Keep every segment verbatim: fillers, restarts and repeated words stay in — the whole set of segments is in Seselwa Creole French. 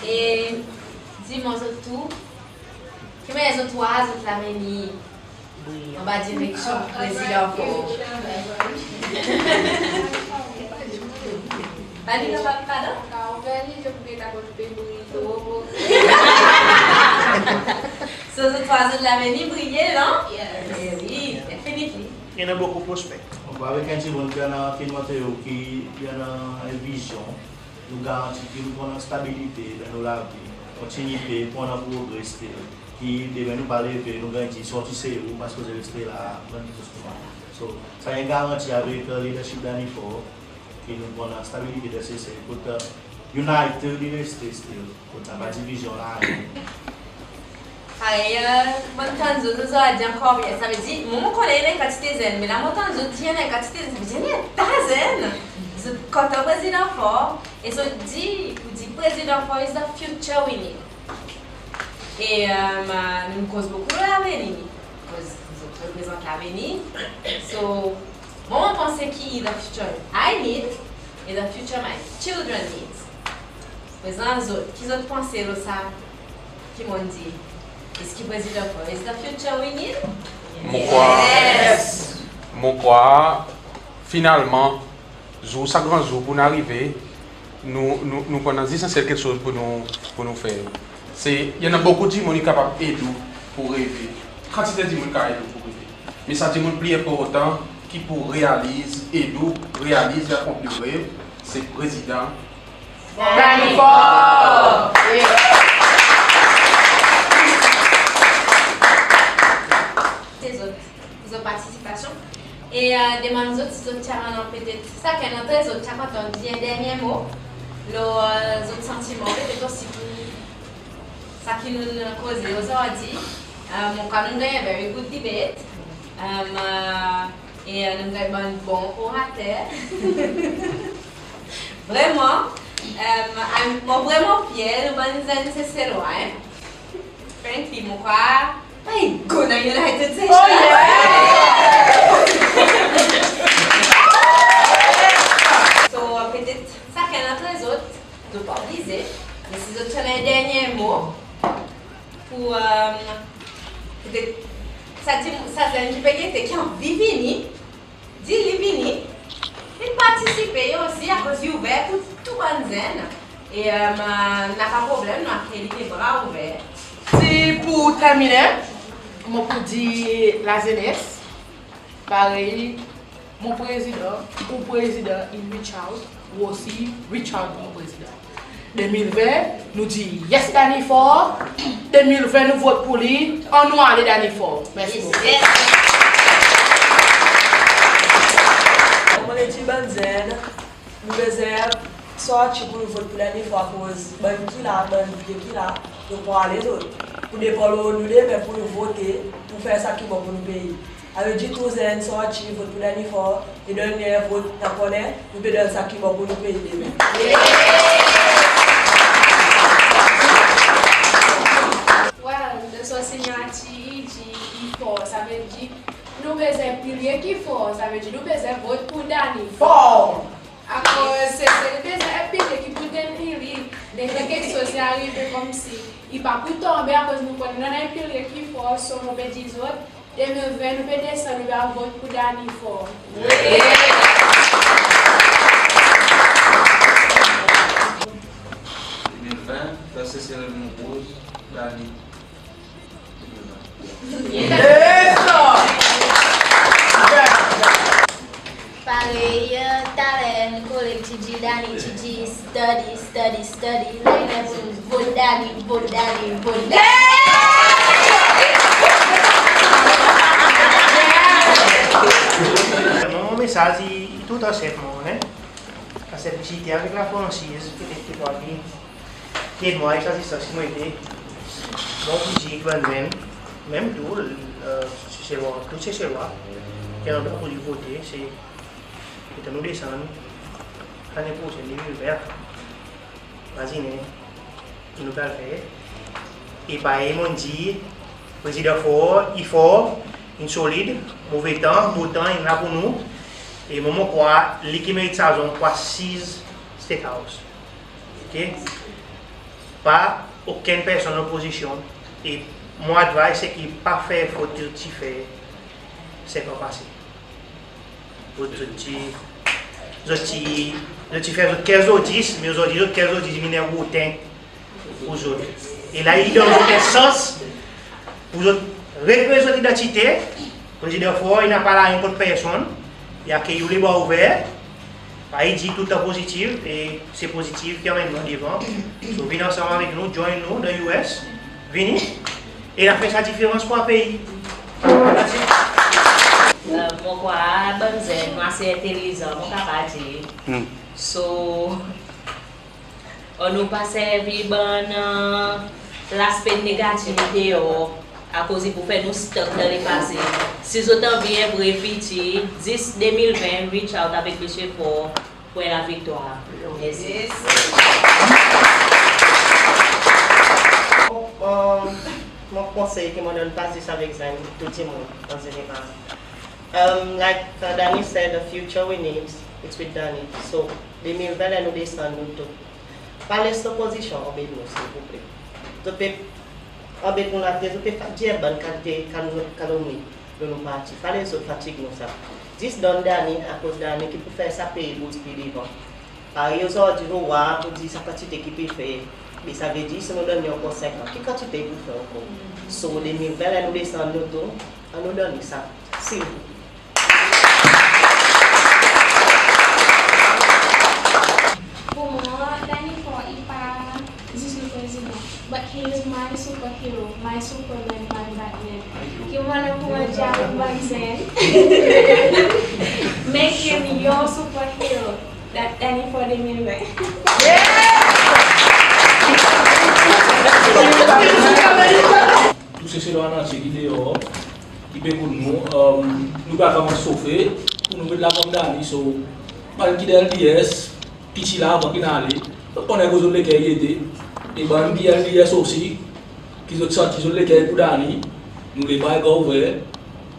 E dir mwan zot tou, ki mannyer zot war zot lavenir anba direksyon Prezidan Faure? Pardon? So, zot war zot lavenir briye, non? Yes. E wi, definitely. I annan bokou prospek. Avek en dimoun ki annan, ki montre ou ki i annan en vizyon, nou garanti ki nou pou annan stabilite dan nou lavi, kontinite pou annan progre still. Ki demen nou pa leve, nou ganny dir sorti se ou, pa sipoze reste la, bann keksoz koumsa. So, sa i en garanti avek, euh, leadership Danny Faure, ki nou pou annan stabilite dan Sesel, kot, euh, unity i reste still, kot napa divizyon la. Parey, euh, mon tann zot, zot a dir ankor byen. Savedir, mwan mon konnen i annan en kantite zenn, me la mon tann zot dir i annan en kantite zenn, savedir i annan ta zenn. Zot kontan Prezidan Faure, e zot dir, ou dir Prezidan Faure is the future we need. E, euh, nou koz bokou lo lavenir, koz zot reprezant lavenir. So, mwan mon panse ki the future I need, e the future my children need. Prezan zot, ki zot panse lo sa ki mon dir? Eski Prezidan Faure is the future we need? Mon krwar, mon krwar, finalman, zour, sa gran zour pou nou arive, nou, nou, nou pou annan zis en sel keksoz pou nou, pou nou fer. Se, i annan bokou dimoun ki kapab ed ou pou reve. Kantite dimoun ki kapab ed ou pou reve. Me sa dimoun pli enportan ki pou realiz, ed ou realiz e akonpli ou rev, se Prezidan Danny Faure. Se zot, zot partisipasyon. E, euh, demann zot si zot ti a annan petet, sakenn antre zot ti a kontan dir en dernyen mo lo, euh, zot santiman, petet osi pou sa ki nou'n koze ozordi. Euh, mon krwar nou'n ganny en very good debate. Euh, e, euh, nou'n ganny bann bon orater. Vreman, euh, mon vreman fyer nou bann zenn Seselwa, en. Frankly, mon krwar, ay, gonna United Seychelles. Oh, yeah! So, petet sakenn antre zot, zot pa oblize, me si zot ti annan en dernyen mo pou, euh, petet sa ti, sa zenn ki pe gete, ki anvi vini, dir li vini, vin partisipe li osi, akoz i ouver pou tou bann zenn. E, euh, napa problenm, nou akeyir li bra ouver. Si pou terminen, mon pou dir lazenes, parey mon Prezidan, ou Prezidan in reach out, ou osi reach out mon Prezidan. De mil ven, nou dir yes Danny Faure. De mil ven, nou vot pou li. Annou ale Danny Faure. Mersi bokou. Mon le dir bann zenn, nou bezwen sorti pou nou vot pou Danny Faure, akoz bann ki la, bann vye ki la, nou pou ale zot. Pou depan nou, nou demen pou nou vote, pou fer sa ki bon pou nou pei. Savedir tou zenn sorti, vot pou Danny Faure, e donn li en vot, ta konnen nou pe donn sa ki bon pou nou pei demen. Well, dan son sinyatir i dir i for, savedir nou bezwen pilye ki for, savedir nou bezwen vot pou Danny Faure. Akoz Sesel i bezwen en pilye ki pou tenir li, defen keksoz i arive konmsi i pa pou tonbe, akoz nou konnen nou annan en pilye ki for. So mon pe dir zot, de mil ven nou pe desann, nou pe al vot pou Danny Faure. De mil ven, fer Sesel nou koz, Danny. Parey, euh, taler nou koleg ti dir, Danny ti dir, study, study, study. La i ler pou nou vot Danny, vot Danny, vot Danny. Mon mesaz i, i tou dan senpleman, en. Sa senplisite avek lafransiz, petet ki pou vin ki mwan, sa se sa ki mon ete. Bon, pou dir ki bann zenn, menm tou, euh, Seselwa, tou Seselwa, ki annan dwa pou li vote, se, letan nou desann, lannen prosenn, de mil ven, mazinen ki nou pe al fer. E parey mon dir, Prezidan Faure, i for, in solid, move tan, bo tan, in la pou nou. E mwan, mon krwar, li ki merit sa zon pou asiz State House. OK? Pa okenn personn lopozisyon, e mon advice se ki pa fer fot zot ti fer senk an pase. Zot, zot ti, zot ti, zot ti fer zot kez zot dis, me ozordi zot kez zot dis vin en roten pour zot. E la i donn zot en sans pour zot rekreer zot idantite, pour dir, therefore, i napa larenn kont personn, i akeyi ou lebra ouver, parey i dir, toultan pozitiv, e se pozitiv ki anmenn nou devan. So, vin ansanm avek nou, join nou dan U S, vini, e nou a fer sa diferans pour pei. That's it. Euh, mon krwar bann zenn, mon ase entelizan, mon kapab dir. Hmm. So, annou pa servi bann, euh, laspe negativite deor, akoz i pou fer nou stuck dan lepase. Si zot anvi en vre fitir, dis de mil ven, reach out avek Msye Faure pour laviktwar. Mersi. Euh, mon konsey ki mon donn, pa zis avek zenn, tou dimoun an zeneral. Um, like, uh, Danny said, the future we need, it's with Danny. So, de mil ven, ler nou desann nou tou, pa les lopozisyon anbet nou, silvouple. Zot pe anbet nou later, zot pe fer bann kalite kal-, kalomni lo nou parti. Pa les zot fatig nou sa. Zis donn Danny, akoz Danny ki pou fer sa pei bouz pli devan. Parey ozordi, ou war, pour dir sa kantite ki pe fer, me sa vedir si nou donn li ankor senk an, ki kantite i pou fer ankor? So, de mil ven, ler nou desann nou tou, annou donn li sa, silvouple. Pour mwan, Danny Faure i pa zis nou prezidan, but he is my superhero, my Superman, my Batman. Ki mon annan pour dir avek bann zenn, make him your superhero. That Danny Faure de mil ven. Tou se Seselwa an antye ki deor, ki pe ekout nou, um, nou pa konman sofe pour nou met lakonm Danny, so, bann ki dan L D S, ki ti la avan ki'n ale, zot konnen kot zot leker i ete. E bann ki L D S osi, ki zot santi zot leker pour Danny, nou lebra i ouver,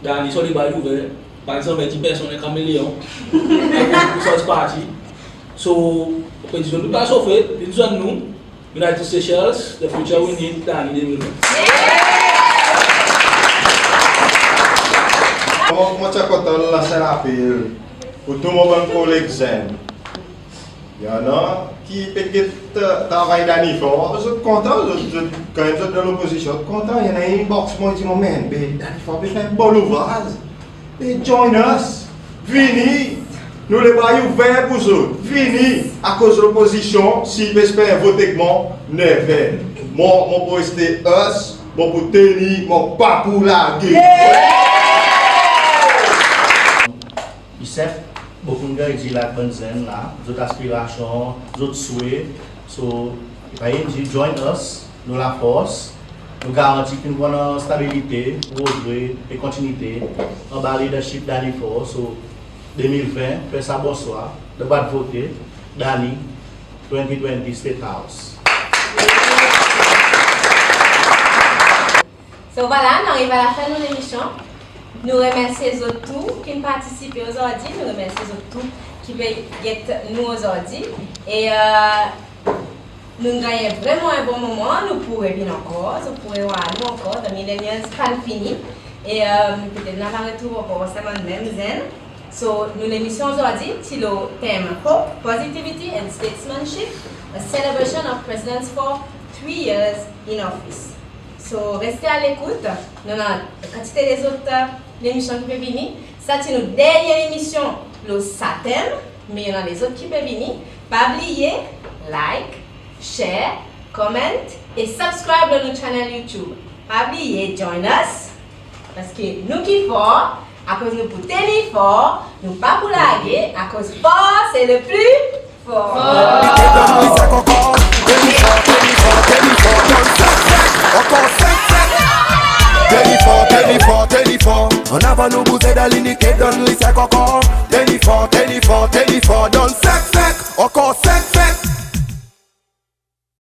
Danny son lebra i ouver, pa bezwen dir personn en kameleon, pour sorti parti. So, nou pe dir zot, nou pa sofe, vin zwenn nou, United Seychelles, the future we need, Danny de mil ven. Mon, mon ti a kontan lans en lapel pour tou mon bann koleg zenn. I annan ki pe get, euh, travay Danny Faure, zot kontan, zot, zot, kan zot dan lopozisyon, zot kontan, i annan inbox mwan, i dir mwan, "Man, be Danny Faure pe fer bon louvraz. Be join us. Vini. Nou lebra i ouver pour zot. Vini." Akoz lopozisyon, si i pe esper vot ek mwan, never. Mwan, mon pou reste us, mon pou tenir, mon pa pou large. Misye, bokou ganny dir la, bann zenn la, zot aspirasyon, zot swe. So, i pa enn dir join us, nou lafors, nou garanti ki nou pou annan stabilite, progre e kontinite anba leadership Danny Faure. So, de mil ven, fer sa bonswa, dan bwat vote, Danny, twenty twenty State House. So, vwala, nou ariv a lafen nou lemisyon. Nou remersye zot tou ki'n partisipe ozordi, nou remersye zot tou ki pe get nou ozordi. E, euh, nou'n ganny vreman en bon moman, nou pou revin ankor, zot pou revwar nou ankor, the Millennials pa'n fini. E, euh, petet nou ava retrouv ankor sa bann menm zenn. So, nou lemisyon ozordi ti lo tem Hope, Positivity and Statesmanship, a celebration of President Faure three years in office. So, reste a lekout, nou annan kantite lezot, euh, lemisyon ki pe vini. Sa ti nou dernyen lemisyon lo sa tem, me i annan lezot ki pe vini. Pa bliye, like, share, comment e subscribe lo nou channel YouTube. Pa bliye, join us. Paski nou ki for, akoz nou pou tenir for, nou pa pou large, akoz for se le pli for. Donn li senk ankor, tenir for, tenir for, tenir for, donn senk, senk, ankor senk, senk. Tenir for, tenir for, tenir for. An avan nou bouze dan linite, donn li senk ankor. Tenir for, tenir for, tenir for, donn senk, senk, ankor senk, senk.